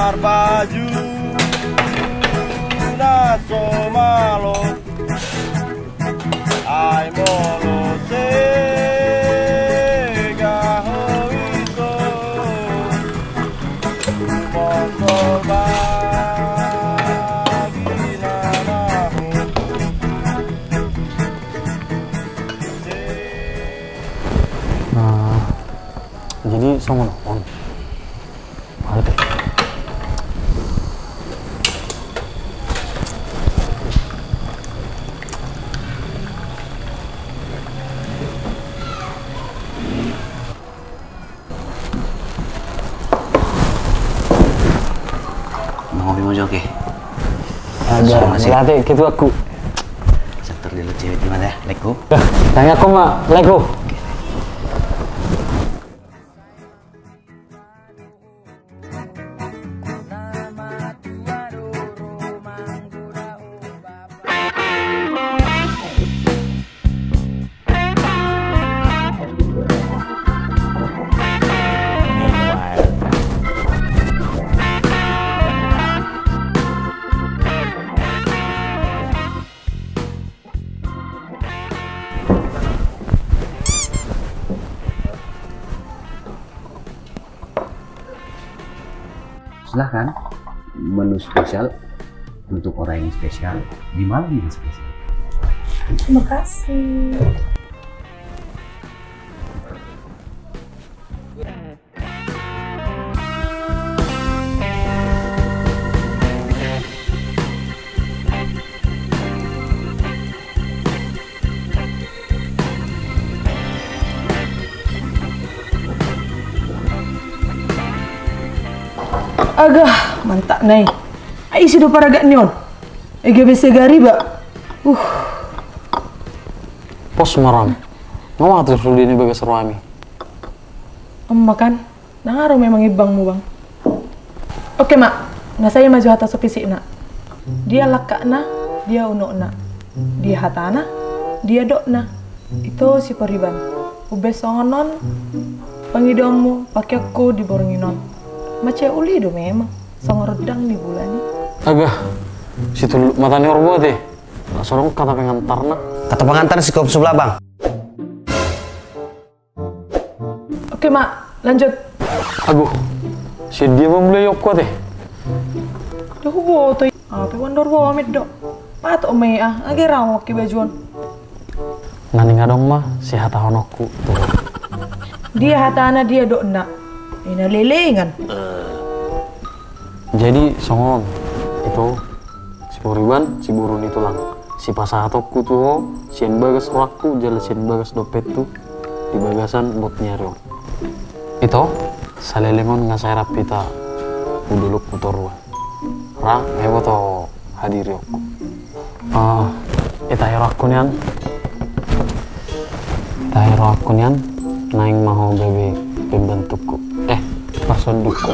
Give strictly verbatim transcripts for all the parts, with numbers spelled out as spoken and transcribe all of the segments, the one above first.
Marbaju na so malo, ai molo sega ho ito, tumongkol bagi na mahut. Nah, jadi songon on. Ada. Mangopi ma jo, oke. Ada, sorry, masih. Melatih gitu aku. Sektor dulu cewek di mana ya? Leko. Tanya aku mah, Leko. Silahkan, menu spesial untuk orang yang spesial di malam yang spesial. Terima kasih. Agah, mantap nai. Ai isi do paragat ni on. Ega bese gari ba. Uh. Pos maram. Ngomong tu sude ni bagas rohami. Emma kan. Nang aro memang imbangmu, Bang. Oke, Mak. Na sai ma jo hata so pisikna. Dia langkatna, dia unokna. Dia hatana, dia dokna. Ito si Pariban. Umbahen songon on pangidoanmu, pakeonku di borngin on. Mansai uli do memang songon rondang ni bulan i. Agah, situlluk mata ni horbo ate. Langsung kata pengantarna. Kata pengantar si kop sebelah, Bang. Oke, Mak, lanjut. Ago, sian dia ma mulai okko ate? Dohot huboto i. Ape wandor wamit do. Patok ma i ah, age rau ma ki bajuon. Na naeng adong ma sihatahononku tu ho. Dia hatana dia dokna. Ina lelengan. Jadi songon ito. Si Pariban, si boru ni tulang. Sipasahatonku tu ho, sian bagas rohangku, jala sian bagas dompetku, di bagasan bot ni ari on. Ito, saleleng on nga sai rap hita tu dolokku toruan. Ra, nga diboto hadirionku. Ah, ita hero aku nian. Tahe rohangku nian, naeng ma ho gabe pembantukku. Eh, parsondukku.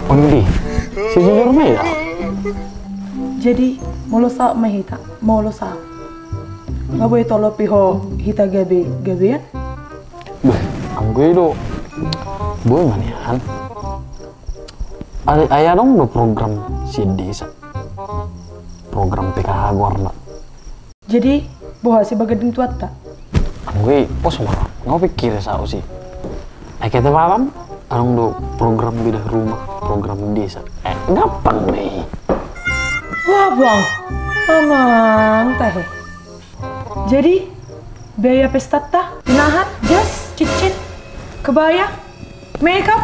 Ondi, sijujur ma i da. Jadi, molo saut ma hita, molo saut. Nga boi tolopi ho hita gabe, gabean? Beh, anggo i do. Boi ma nian. Ai, ai adong do program sian desa. Program P K H goarna. Jadi, boha si baganding tuanta? Anggo i, pos ma, nga hupikiri saut si. Ai kete palam, adong do program bedah rumah, program desa. Eh, gampang do i. Wah, Bang. Amang, tahe. Jadi, biaya pestanta, pinahan, jas, cincin, kebaya, makeup,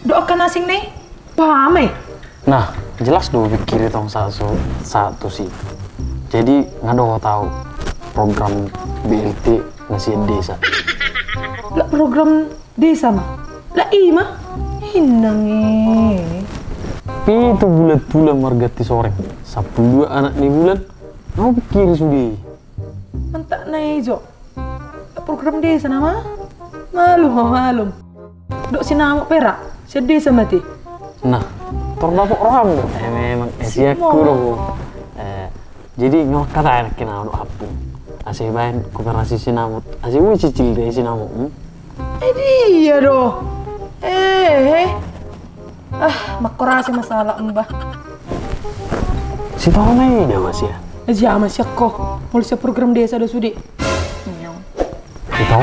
dohot angka na asing na i. Boha ma i? Nah, jelas do hupikiri tong saut so, saut tusi. Jadi, nga dohot au program B L T na sian desa. Lah program desa ma? Lah i ma? Inang i. Pitu bulan tulang marganti soreng. Sampulu dua anak ni bulan. Nga hupikiri sude i. Mantap na i jo. Program desa nama? Malum, malum. Dohot sinamot pe ra, sian desa ma ate. Nah, tor dapot roham do. Eh, memang, eh, siakku do. Eh, jadi nga hukataon nangkin au dohot hamu. Ase baen koperasi sinamot. Ase boi cicil do sinamot. Eh, dia do. Eh, eh. Ah, mangkorasi masalah, Mbah. Sitahu na ida, Mas, ya? Aja, Mas, ya, ko. Molo siap program desa do sude. Ito,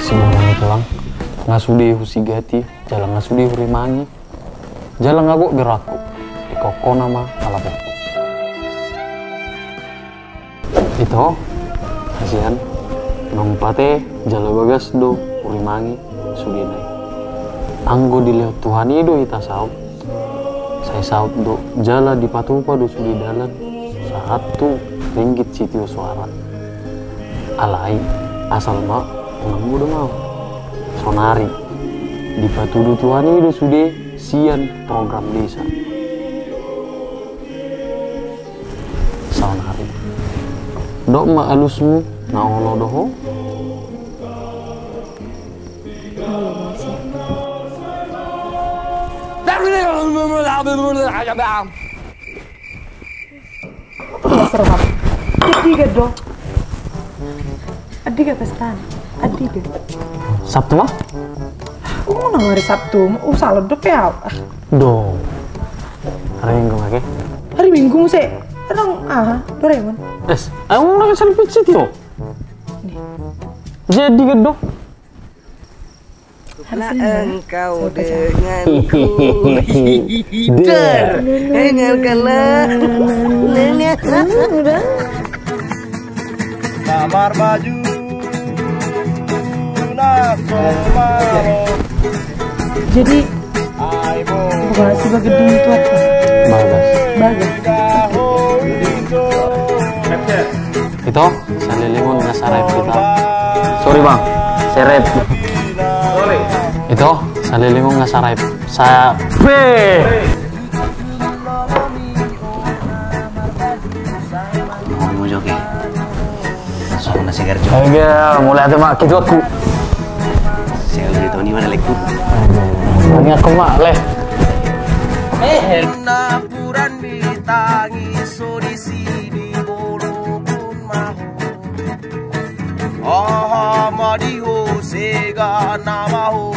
simulangi tulang. Nga sude husigati, jala nga sude hurimangi. Jala nga gok berangku. Dikokona ma ala bokku. Ito, hasian, naung pate jala bagas do hurimangi sudena i. Anggo dilehon Tuhan i do hita saut, sai saut do jala dipatupa do sude dalan sahat tu ringgit sitio soara. Alai, asal ma unang modom au. Sonari, dipatudu Tuhan i do sude sian program desa. Saonari. Dok ma alusmu na olo do ho? Apa tuh, Mas Roham? Jadi, Gado. Adega pesta. Adega. Sabtu ma? Unang hari Sabtu, usah lo dope au. Ah. Do. Hari Minggu ma ke? Hari Minggu muse. Adong aha, Doraemon. Es, au unang sel pizza tio. Jadi, Gado. Hari Senin, engkau denganku. Dar. Dengarkanlah. Udah. Jadi, bukan si Bagedung itu apa? Bagas. Bagas. Ito, salelengon nga sarep hita. Sorry, Bang. Serep. Ito, salelengon nga sarep. Sape. Ngomong jo ke. Langsung na segar jo. Oke, mulai ate ma, kejo aku. Saya udah tahu ni mana lekku. Ini aku ma, leh. Eh, napuran bintang iso di sini bolokun maho. Aha ma di ho sega na maho.